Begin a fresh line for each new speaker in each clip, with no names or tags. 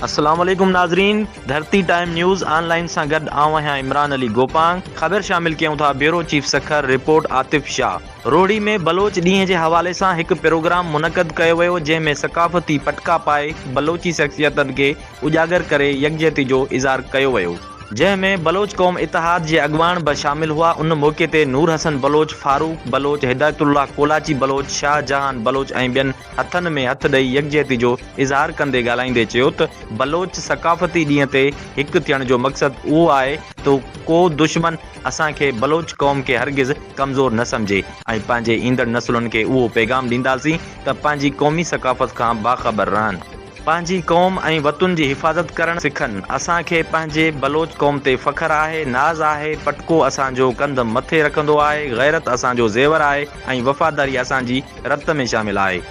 السلام عليڪم ناظرين ڌرتي ٽائيم نيوز آن لائين سان گڏ آئون آهيان عمران علي گوپانگ خبر شامل ڪيون ٿا bureau chief Sukkur report Atif Shah Rohri ۾ Baloch ڏينهن جي حوالي سان هڪ پروگرام منعقد ڪيو ويو جنهن ۾ ثقافتي پٽڪا پائي بلوچي شخصيتن کي اجاگر ڪري يڪجهتي جو اظهار ڪيو ويو. جنهن ۾ بلوچ قوم اتحاد جي اڳواڻ به شامل هئا، ان موقعي تي نور حسن بلوچ، فاروق بلوچ، هدايت الله ڪولاچي بلوچ، شاهه جهان بلوچ ۽ ٻين هٿن ۾ هٿ ڏئي يڪجهتي جو اظهار ڪندي ڳالهائيندي چيو ته بلوچ ثقافتي ڏينهن تي هڪ ٿيڻ جو مقصد اهو آهي ته ڪو دشمن اسان کي بلوچ قوم کي هرگز ڪمزور نه سمجهي ۽ پنهنجي ايندڙ نسلن کي اهو پيغام ڏينداسين ته پنهنجي قومي ثقافت کان باخبر رهن. پنهنجي قوم ۽ وطن جي حفاظت ڪرڻ سکن. اسان کي پنهنجي بلوچ قوم تي فخر آهي، ناز آهي، پٽڪو اسان جو ڪنڌ مٿي رکندو آهي، غيرت اسان جو زيور آهي ۽ وفاداري اسان جي رت ۾ شامل آهي.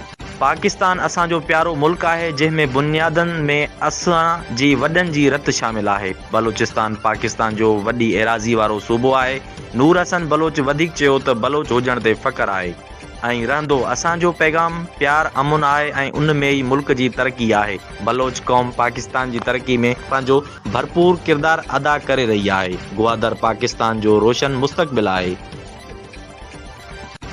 پاڪستان اسان جو پيارو ملڪ آهي، جنهن ۾ بنيادن ۾ اسان جي وڏن جي رت شامل آهي. بلوچستان پاڪستان جو وڏي ايراضي وارو صوبو آهي. نور حسن بلوچ وڌيڪ چيو ته بلوچ هجڻ تي فخر آهي. ۽ رهندو. اسان جو پيغام پيار امن آهي ۽ ان ۾ ئي ملڪ جي ترقي آهي. بلوچ قوم پاڪستان جي ترقي ۾ پنهنجو ڀرپور ڪردار ادا ڪري رهي آهي. گوادر پاڪستان جو روشن مستقبل آهي.